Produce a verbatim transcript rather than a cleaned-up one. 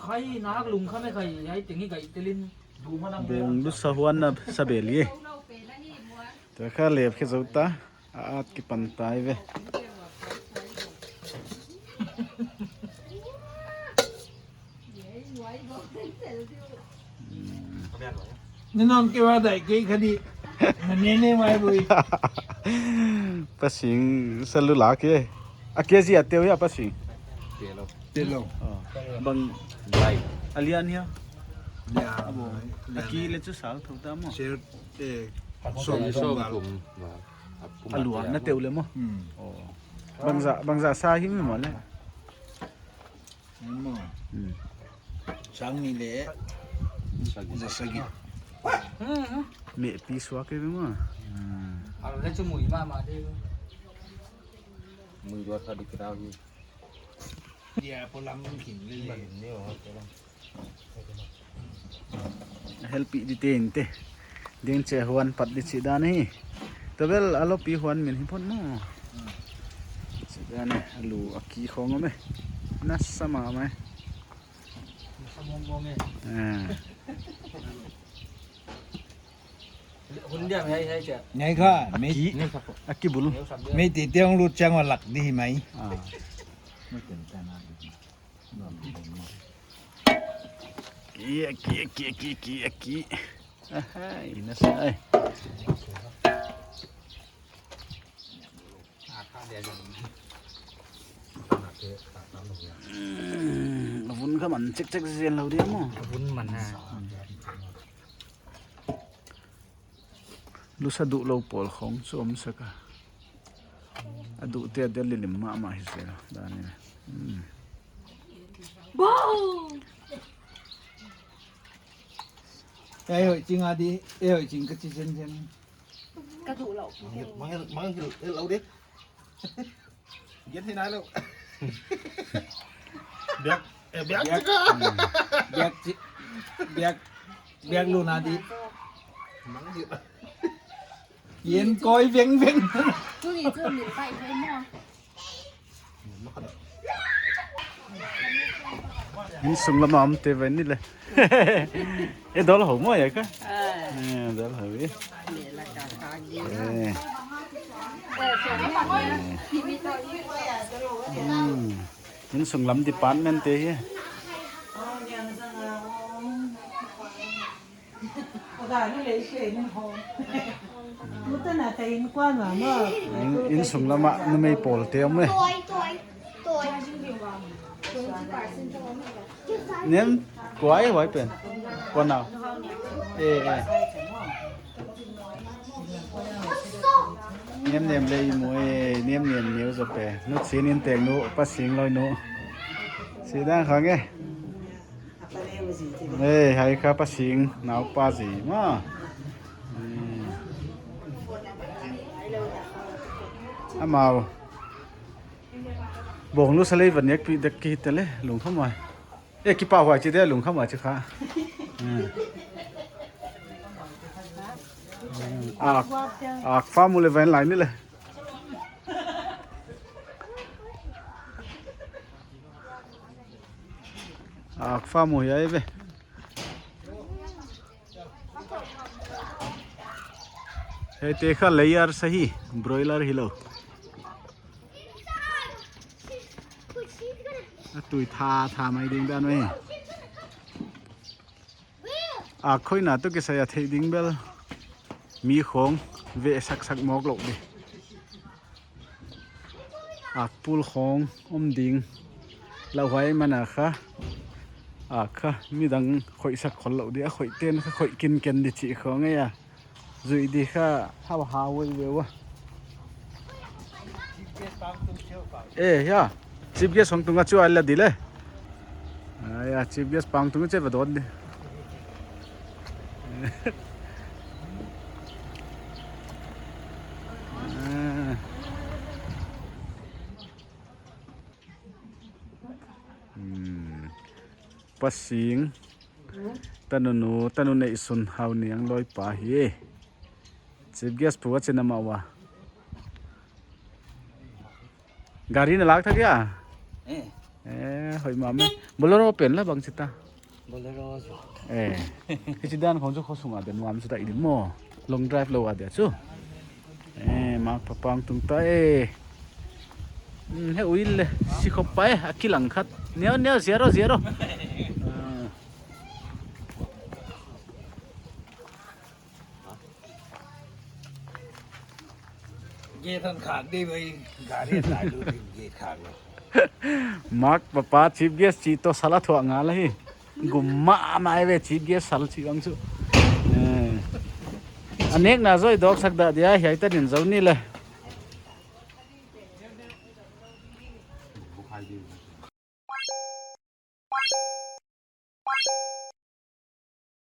Hai nak lungkham e khai, hai teng hi gai telin. Bung du sa huan na sa bel ye. Tua kha lep khe zouta. A at kipan tai ve. Ni non ke wa dai ke khadi. Na ne ne mai bui. Pasing sa lu la ke. A ke zia teu ya pasing. Telo. Telo. Oh. Bang lai. A lian hia. Ya. Abo. Lian. A ki le chu sal tho ta mo. Sel, eh, som, som bal. A lua na teu le mo. Hmm. Oh. Bangza, bangza sa hi mi mo le. Mo. Hmm. Sang ni le. Za sagih. Me pi suak ke mo. Hmm. Alo le chu mui ma ma de. Mui dua sa di kira hi. Dia polam kin le le. Help di te inte. Ding che huan pat di chi dan hi. Tabel alo pi huan min hi pon mo. Chi dan e, alu a ki khong me. Nasa ma mai. Nasa mong mong e. Ah. Hun dia mai hai cha. Ngai kha, me. Ki. A ki bul. Me ti tiang lut chang wa lak di mai. Ah. Ki, ki, ki, ki, ki, ki. Ahai, nasa ai. Hmm, a vun kha man chek chek zen lo dia mo. A vun man ha. Lusa duh lou pawl khong chu om sak a. A duh te a del lilim mahmah hi zel dan in. Hmm. Wow! Ei hoi ching a di, ei hoi ching ka chi zen zen. Ka duh lou. Mang, mang, mang, mang, lou di. Gen hi nai lou. Biak, eh, biak. Biak. Chika. Biak chi, biak, biak lu na di. Mang di. Yen koi veng veng. Tu ni chu min pai veng mo. Insung lama om te ven ni le. E dol ho mo ya ka? Ah. Eh, dol ho e. Ni la ka ka gi. Eh. Hmm. Insung lam department te hi. In, insung lama numei pawl te om e. Nem, kuai huai pen. Kua nau. Eh, eh. Nem nem le i mu e, nem nem neu zo pe. Nu chin in teng nu, pa sing loi nu. Si dang khang e. Ei, hai kha pa sing, nau pa zi ma. Hmm. Amau. Bong lu sa lei van nek pi dek ki te le, lungkham ai. Eh, kipa huai chi te lungkham ai chi kha. Hmm. Hmm. Ak, ak fa mu le van lai ni le. Ak fa mu hiai ve. Hei te kha layer sa hi, broiler hi lou. A tui tha tha mai ding dan mai. Ak khoihna toh kisai a theih ding bel mi khong ve sak sak mawk lou di. Ak pul khong om ding. Lauhuai man a kha. Ak kha midang khoih sak khol lou di, a khoih ten kha khoih kin ken di chih khong e a. Zui di kha hau hau wei wei wa. Eh, ya. Chief guest hong tung a chu a la di le. Ah, ya, chief guest pang tung che va don di. Ah. Hmm. Pa sing. Tanu nu, tanu nei sun hau niang loi pa hi. Chief guest pu a chin ama wa. Gari na lak thak ya? Eh. Eh, hoih mahmah. Bolero pen la bang chita. Bolero chu. Eh. Hichi dan khong chu kho sunga den nuam chu ta i din maw. Long drive lou a dia chu. Eh, Mark papa hong tung ta e. Hmm, he uil le. Si khop pai, a kilang khat. Neo, neo, zero, zero. Ah. Gate hon khak di bai, gari lai lut di gate khak lo. Mark papa chief guest chih toh sal a thuak ngal hi. Gum mahmah ve chief guest sal chih bang chu. Eh. A nekna zaw i dawk sak dah dia, hiai tan in zou ni le.